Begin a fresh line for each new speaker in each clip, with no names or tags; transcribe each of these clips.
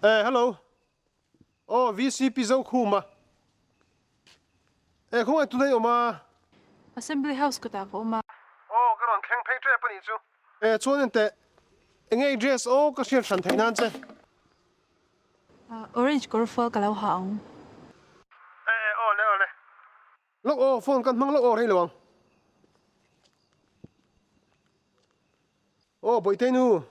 Eh hello. Aw VCP Zokhuma. Eh khawngaih tunah i awm a?
Assembly House kawtah ka awm a.
Aw ka rawn thleng phei tep a nih chu. Eh chuan enteh enge i dress aw ka hriat hran theih nan che.
Orange kawr fual ka lo ha ang.
Eh aw le aw le. Lawk aw phone kan hmang lawk aw rei lo ang. Aw Bawihtei nu.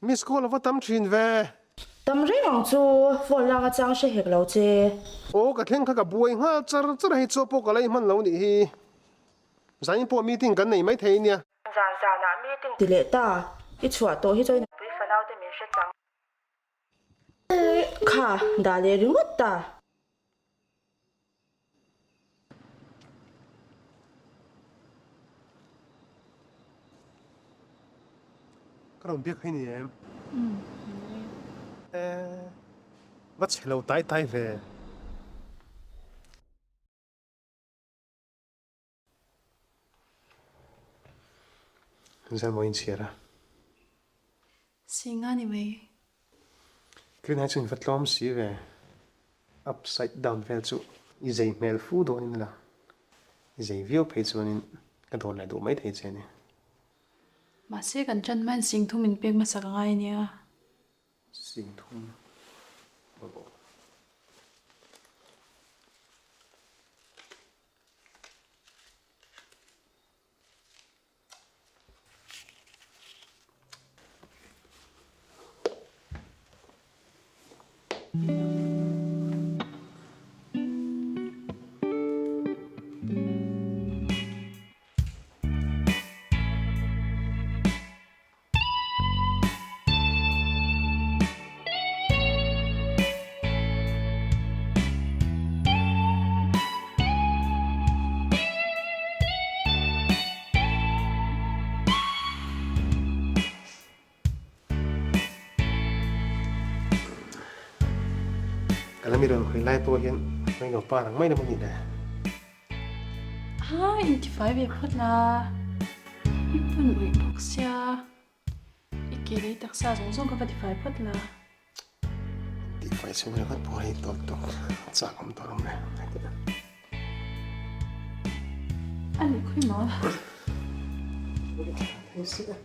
Miss call a va tam thin ve.
Tam reng ang chu, phone lak atang hre hek lo che.
Aw ka thleng kha ka buai nghal char char a hei chaw pawh ka la i hman lo nih hi. Zanin pawh meeting kan nei mai thei nia.
Zan zanah meeting ti leh ta, i chhuah tawh hi chuan i fanau te min hre chang. Kha dah leh ringawt ta.
Ka rawn biak hi ni em? Eh, va chhe lo tai tai ve. Zan maw inchhiar a?
Singa ni mai.
Green hi chu in va tlawm si ve. Upside down vel chu i zei hmel fu dawnin a lang. I zei viau phei chuanin ka dawr leh duh mai thei che a ni.
Mahse kan ṭan hmain singthum in pek hmasa ka ngai a nia.
Singthum rawh. Ka la mi rawn hawi lai pawh hian ngailo par ang mai lo a nih le.
Ha intifai ve phawt la, i phun uih bawk sia. I ke lei taksa zawng zawng kha va tifai phawt la.
Tifai chhung ringawt pawh hei tawp tawp chak awm tawh lo mai.
A nih khawi maw?
Thei si a.